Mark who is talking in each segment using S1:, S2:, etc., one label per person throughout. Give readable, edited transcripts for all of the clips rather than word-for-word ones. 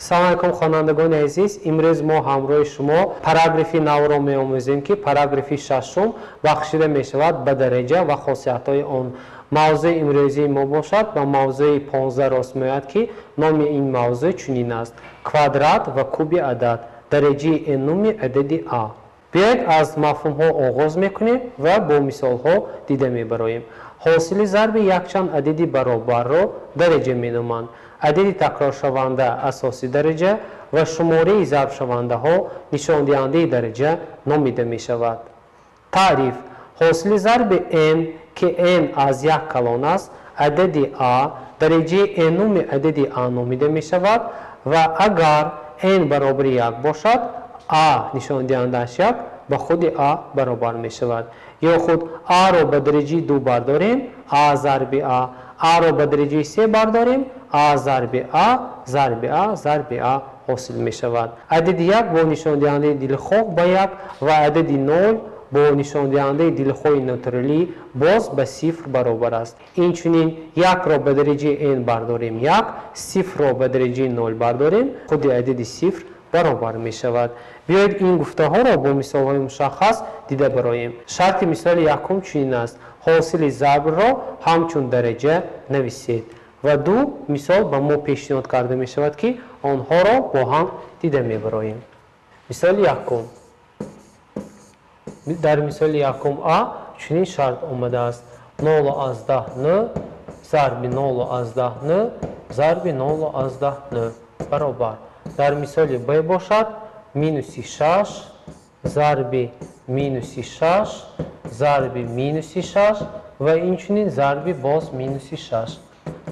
S1: Салом алайкум, хонандагони азиз. Имрӯз мо ҳамроҳи шумо параграфи навро меомӯзем, ки параграфи шашум бахшида мешавад ба дараҷа ва хосиятҳои он. Мавзӯи имрӯзии мо бошад ба мавзӯи 15 рост меояд, ки номи ин мавзӯъ чунин аст: квадрат ва куби адад, дараҷаи n-уми адади а. Биёед аз мафҳумҳо оғоз мекунем ва бо мисолҳо дида мебароем. Ҳосили зарби якчанд адади баробарро дараҷа меноманд. Адади такроршаванда асоси дараҷа ва шумораи зарбшавандаҳо нишондиҳандаи дараҷа номида мешавад. Таъриф: ҳосили зарби n, ки n аз як калон аст, адади а дараҷаи n-уми адади а номида мешавад ва агар n баробари як бошад, а нишондиҳандааш як ба худи а баробар мешавад. Ё худ а-ро ба дараҷаи 2 бардорем, а зарби а, а-ро ба дараҷаи 3 бардорем, а зарби а зарби а зарби а ҳосил мешавад. Адади як бо нишондиҳандаи дилхоҳ ба як ва адади нол бо нишондиҳандаи дилхоҳи натуралӣ боз ба сифр баробар аст. Инчунин якро ба дараҷаи n бардорем як, сифрро ба дараҷаи нол бардорем, худи адади сифр баробар мешавад. Биёед ин гуфтаҳоро бо мисолҳои мушаххас дида бароем. Шарти мисоли якум чунин аст: ҳосили зарбро ҳамчун дараҷа нависед. Ва ду мисол ба мо пешниҳод карда мешавад, ки онҳоро бо ҳам дида мебароем. Мисоли якум. Дар мисоли якум а чунин шарт омадааст: нол аз даҳ нӯ зарби нол аз даҳ нӯ зарби нол аз даҳ нӯ баробар. Дар мисоли б бошад минуси шаш зарби минуси шаш зарби минуси шаш ва инчунин зарби боз минуси шаш.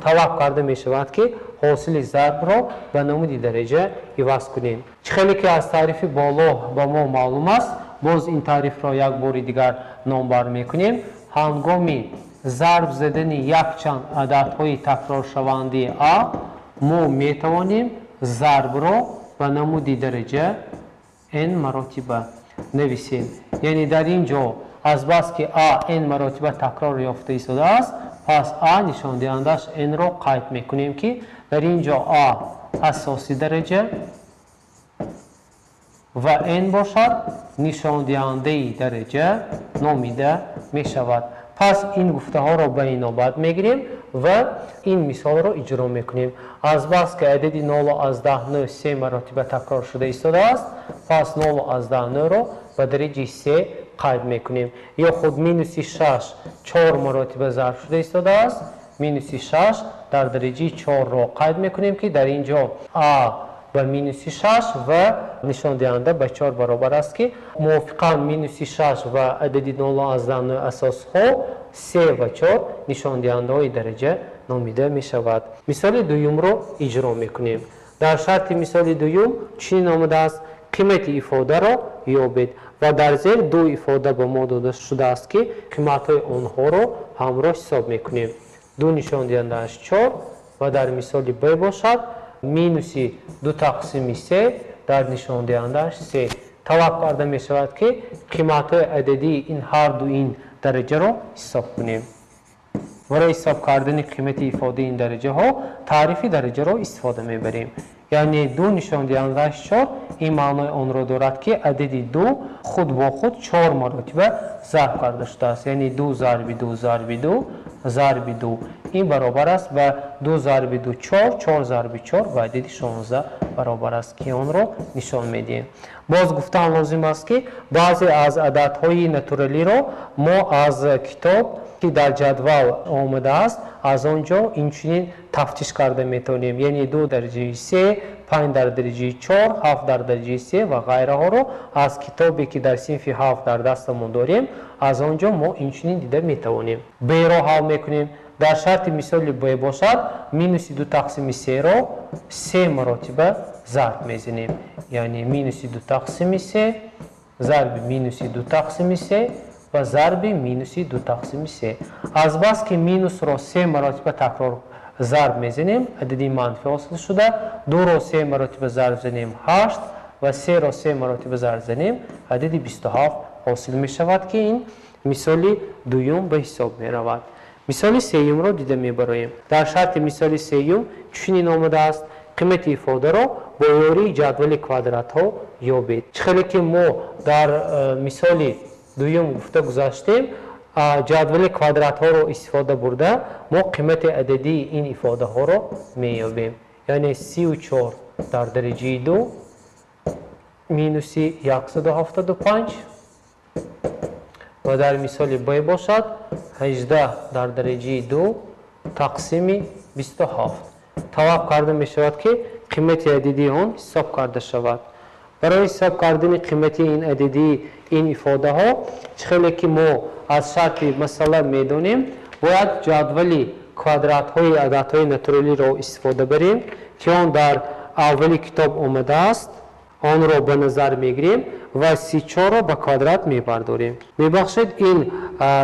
S1: Талаб карда мешавад, ки ҳосили зарбро ба намуди дараҷа иваз кунем. Чӣ хеле ки аз таърифи боло ба мо маълум аст, боз ин таърифро як бори дигар номбар мекунем. Ҳангоми зарб задани якчанд ададҳои такроршавандаи а мо метавонем зарбро ба намуди дараҷа n маротиба нависем. Яъне дар ин ҷо азбаски а n маротиба такрор ёфта истодааст, пас а нишондиҳандааш n-ро қайд мекунем, ки дар ин ҷо а асоси дараҷа ва n бошад нишондиҳандаи дараҷа номида мешавад. Пас ин гуфтаҳоро ба инобат мегирем ва ин мисолро иҷро мекунем. Азбаски адади нол аз даҳ нӯ се маротиба такрор шуда истодааст, пас нол аз даҳ нӯро ба дараҷаи се қайд мекунем. Ё худ минуси шаш чор маротиба зарб шуда истодааст, минуси шаш дар дараҷаи чорро қайд мекунем, ки дар ин ҷо а ба минуси шаш ва нишондиҳанда ба чор баробар аст, ки мувофиқан минуси шаш ва адади нол аз даҳ нӯ асосҳо се ва чор нишондиҳандаҳои дараҷа номида мешавад. Мисоли дуюмро иҷро мекунем. Дар шарти мисоли дуюм чунин омадааст: қимати ифодаро ёбед ва дар зер ду ифода ба мо дода шудааст, ки қиматҳои онҳоро ҳамроҳ ҳисоб мекунем. Ду нишондиҳандааш чор ва дар мисоли б бошад минуси ду тақсими се дар нишондиҳандааш се. Талаб карда мешавад, ки қиматҳои ададии ин ҳар ду ин дараҷаро ҳисоб кунем. Барои ҳисоб кардани қимати ифодаи ин дараҷаҳо таърифи дараҷаро истифода мебарем. Яъне ду нишондиҳандааш чор ин маънои онро дорад, ки адади ду худ бо худ чор маротиба зарб карда шудааст. Яъне ду зарби ду зарби ду зарби ду ин баробар аст ба ду зарби ду чор, чор зарби чор ба адади 16 баробар аст, ки онро нишон медиҳем. Боз гуфтан лозим аст, ки баъзе аз ададҳои натуралиро мо аз китоб, ки дар ҷадвал омадааст, аз он ҷо инчунин тафтиш карда метавонем. Яъне ду дараҷаи се, панҷ дар дараҷаи чор, ҳафт дар дараҷаи се ва ғайраҳоро аз китобе, ки дар синфи ҳафт дар дастамон дорем, аз он ҷо мо инчунин дида метавонем. Б-ро ҳал мекунем. Дар шарти мисоли б бошад минуси ду тақсими серо се маротиба зарб мезанем. Яъне минуси ду тақсими се зарби минуси ду тақсими се ва зарби минуси ду тақсими се. Азбаски минусро се маротиба такрор зарб мезанем, адади манфӣ ҳосил шуда, дуро се маротиба зарб занем ҳашт ва серо се маротиба зарб занем, адади 27 ҳосил мешавад, ки ин мисоли дуюм ба ҳисоб меравад. Мисоли сеюмро дида мебароем. Дар шарти мисоли сеюм чунин омадааст: Қимати ифодаро бо ёрии ҷадвали квадратҳо ёбед. Чӣ хеле ки мо дар мисоли дуюм гуфта гузаштем, ҷадвали квадратҳоро истифода бурда мо қимати ададии ин ифодаҳоро меёбем. Яъне 34 дар дараҷаи 2 минуси 175 ва дар мисоли Б бошад 18 дар дараҷаи 2 тақсими 27. Талаб карда мешавад, ки қимати ададии он ҳисоб карда шавад. Барои ҳисоб кардани қимати ин ададии ин ифодаҳо, чӣ хеле ки мо аз шарти масъала медонем, бояд ҷадвали квадратҳои ададҳои натуралиро истифода барем, ки он дар аввали китоб омадааст. Онро ба назар мегирем ва 34-ро ба квадрат мебардорем. Мебахшед, ин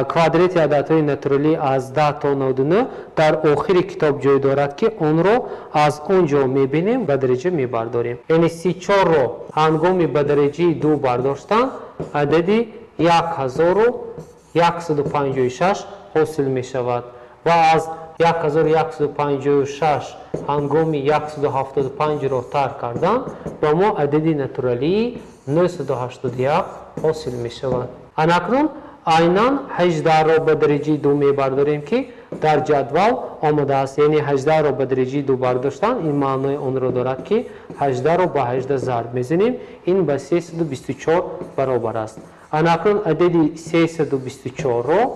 S1: квадрати ададҳои натуралӣ аз 10 то 99 дар охири китоб ҷой дорад, ки онро аз он ҷо мебинем, ба дараҷа мебардорем. Яъне 34-ро ҳангоми ба дараҷаи 2 бардоштан адади 1156 ҳосил мешавад ва аз 1156 ҳангоми 175-ро тарк кардан ба мо адади натуралии 981 ҳосил мешавад. Анакнун айнан 18-ро ба дараҷаи 2 мебардорем, ки дар ҷадвал омадааст. Яъне 18-ро ба дараҷаи 2 бардоштан ин маънои онро дорад, ки 18-ро ба 18 зарб мезанем, ин ба 324 баробар аст. Анакнун адади 324-ро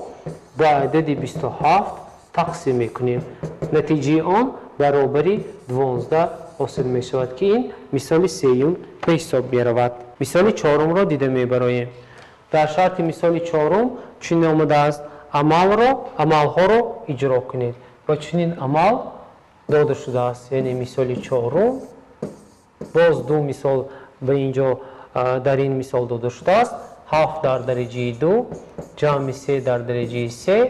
S1: ба адади 27 тақсим мекунем. Натиҷаи он баробари 12 ҳосил мешавад, ки ин мисоли сеюм ба ҳисоб меравад. Мисоли чорумро дида мебароем. Дар шарти мисоли чорум чунин омадааст: амалҳоро иҷро кунед ва чунин амал дода шудааст. Яъне мисоли чорум боз ду мисол ба инҷо дар ин мисол дода шудааст. 7 дар дараҷаи 2 ҷамъи 3 дар дараҷаи 3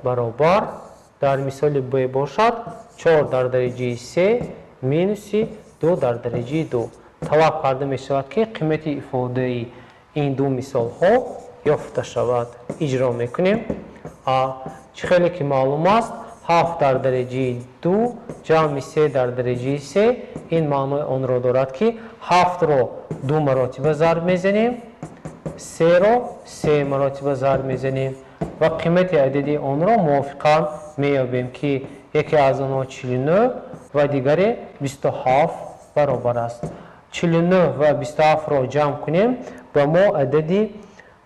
S1: баробар дар мисоли Б бошад 4 дар дараҷаи 3 минуси 2 дар дараҷаи 2. Талаб карда мешавад, ки қимати ифодаи ин ду мисолҳо ёфта шавад. Иҷро мекунем. Чӣ хеле ки маълум аст, 7 дар дараҷаи 2 ҷамъи 3 дар дараҷаи 3 ин маънои онро дорад, ки 7-ро 2 маротиба зарб мезанем, 3-ро 3 маротиба зарб мезанем ва қимати адади онро мувофиқан меёбем, ки яке аз онҳо 49 ва дигаре 27 баробар аст. 49 ва 27-ро ҷамъ кунем, ба мо адади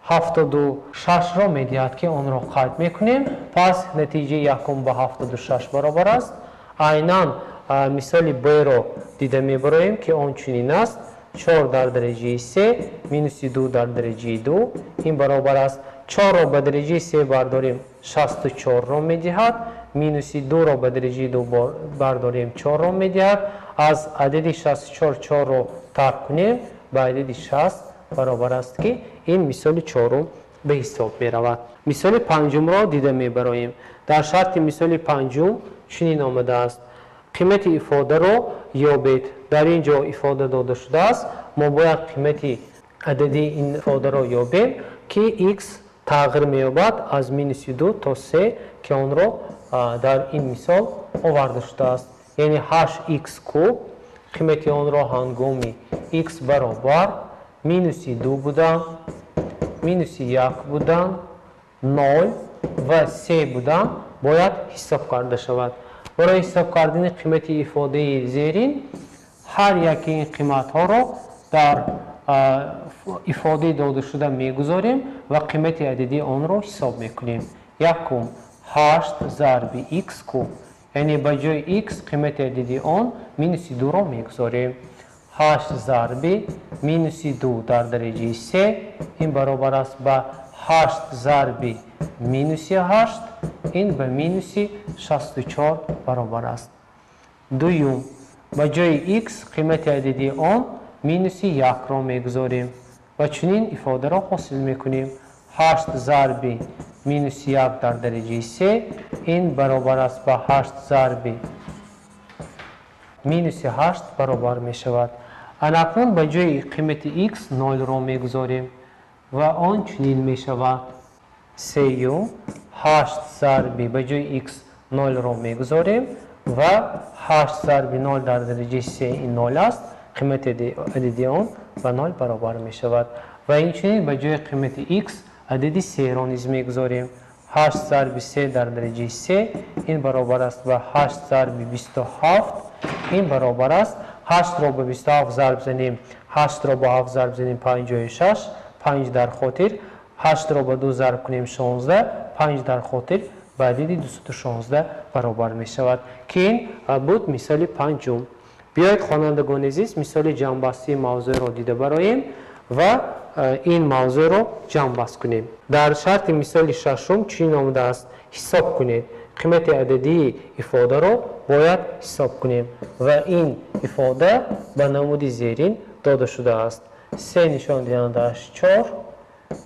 S1: 76-ро медиҳад, ки онро қайд мекунем. Пас натиҷаи якум ба 76 баробар аст. Айнан мисоли Б-ро дида мебароем, ки он чунин аст: 4 дар дараҷаи 3 минуси 2 дар дараҷаи 2 ин баробар аст. 4-ро ба дараҷаи 3 бардорем, 64-ро медиҳад, минуси 2-ро ба дараҷаи 2 бардорем, 4-ро медиҳад. Аз адади 64 4-ро тарк кунем, ба адади 60 баробар аст, ки ин мисоли чорум ба ҳисоб меравад. Мисоли панҷумро дида мебароем. Дар шарти мисоли панҷум чунин омадааст: қимати ифодаро ёбед. Дар ин ҷо ифода дода шудааст. Мо бояд қимати ададии ин ифодаро ёбем, ки x тағйир меёбад аз минуси 2 то 3, ки онро дар ин мисол оварда шудааст. Яъне 8x куб қимати онро ҳангоми x баробар минуси 2 будан, минуси 1 будан, 0 ва 3 будан бояд ҳисоб карда шавад. Барои ҳисоб кардани қимати ифодаи зерин ҳар яки ин қиматҳоро дар ифодаи додашуда мегузорем ва қимати ададии онро ҳисоб мекунем. Якум 8 зарби x куб, яъне ба ҷои x қимати ададии он минуси 2-ро мегузорем. 8 зарби минуси 2 дар дараҷаи 3 ин баробар аст ба 8 зарби минуси 8, ин ба минуси 64 баробар аст. Дуюм, ба ҷои x қимати ададии он минуси 1-ро мегузорем ва чунин ифодаро ҳосил мекунем. 8 зарби минуси 1 дар дараҷаи 3 ин баробар аст ба 8 зарби минуси 8 баробар мешавад. Анакнун ба ҷои қимати x 0-ро мегузорем ва он чунин мешавад. Сеюм, 8 зарби ба ҷои x 0-ро мегузорем ва 8 зарби 0 дар дараҷаи 3 ин 0 аст, қимати адади он ба 0 баробар мешавад. Ва инчунин ба ҷои қимати x адади 3-ро низ мегузорем. 8 зарби 3 дар дараҷаи 3 ин баробар аст ба 8 зарби 27, ин баробар аст 8-ро ба 27 зарб занем, 8-ро ба 7 зарб занем 56, 5 дар хотир, 8-ро ба 2 зарб кунем 16, 5 дар хотир ба адади 216 баробар мешавад, ки ин буд мисоли панҷум. Биёед, хонандагони азиз, мисоли ҷамъбастии мавзӯъро дида бароем ва ин мавзӯъро ҷамъбаст кунем. Дар шарти мисоли шашум чунин омадааст: ҳисоб кунед. Қимати ададии ифодаро бояд ҳисоб кунем ва ин ифода ба намуди зерин дода шудааст. 3 нишондиҳандааш 4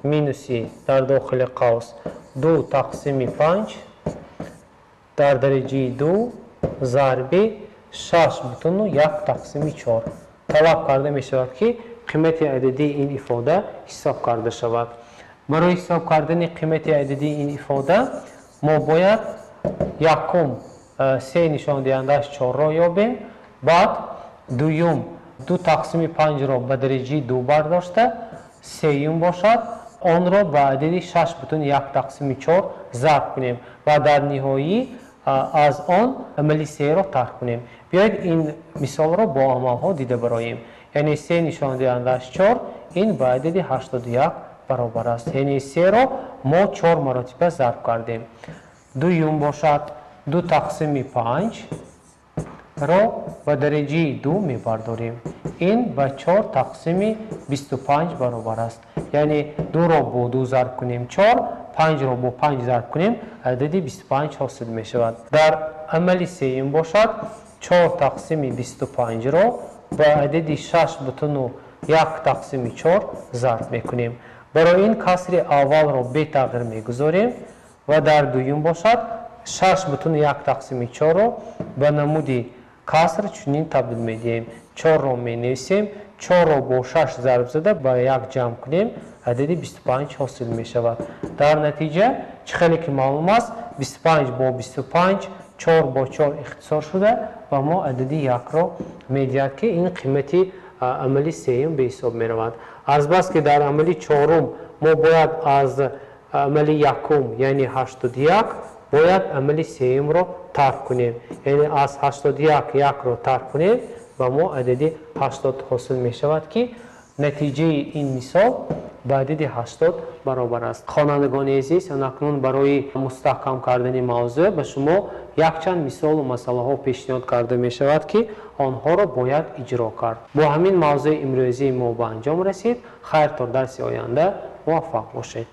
S1: минуси дар дохили қавс 2 тақсими 5 дар дараҷаи 2 зарби 6,1 тақсими 4. Талаб карда мешавад, ки қимати ададии ин ифода ҳисоб карда шавад. Барои ҳисоб кардани қимати ададии ин ифода мо бояд якум 3 нишондиҳандааш 4-ро ёбем, баъд дуюм 2 тақсими 5-ро ба дараҷаи 2 бардошта, сеюм бошад онро ба адади 6,1 тақсими 4 зарб кунем ва дар ниҳоӣ аз он амали 3-ро тарк кунем. Биёед ин мисолро бо амалҳо дида бароем. Яъне 3 нишондиҳандааш 4 ин ба адади 81 баробар аст. Яъне 3-ро мо 4 маротиба зарб кардем. Дуюм бошад 2 тақсими 5-ро ба дараҷаи 2 мебардорем. Ин ба 4 тақсими 25 баробар аст. Яъне 2-ро бо 2 зарб кунем 4, 5-ро бо 5 зарб кунем, адади 25 ҳосил мешавад. Дар амали сеюм бошад 4 тақсими 25-ро ба адади 6,1 тақсими 4 зарб мекунем. Барои ин касри аввалро бетағйир мегузорем ва дар дуюм бошад 6,1 тақсими 4-ро ба намуди каср чунин табдил медиҳем. 4-ро менависем, 4-ро бо 6 зарб зада ба 1 ҷамъ кунем, адади 25 ҳосил мешавад. Дар натиҷа, чӣ хеле ки маълум аст, 25 бо 25, 4 бо 4 ихтисор шуда ва мо адади 1-ро медиҳад, ки ин қимати амали сеюм ба ҳисоб меравад. Азбаски дар амали чорум мо бояд аз амали якум, яъне 81, бояд амали сеюмро тарк кунем. Яъне аз 81 1-ро тарк кунем ва мо адади 80 ҳосил мешавад, ки натиҷаи ин мисол ба адади 80 баробар аст. Хонандагони азиз, акнун барои мустаҳкам кардани мавзӯъ ба шумо якчанд мисолу масъалаҳо пешниҳод карда мешавад, ки онҳоро бояд иҷро кард. Бо ҳамин мавзӯи имрӯзии мо ба анҷом расид. Хайр, то дарси оянда муваффақ бошед.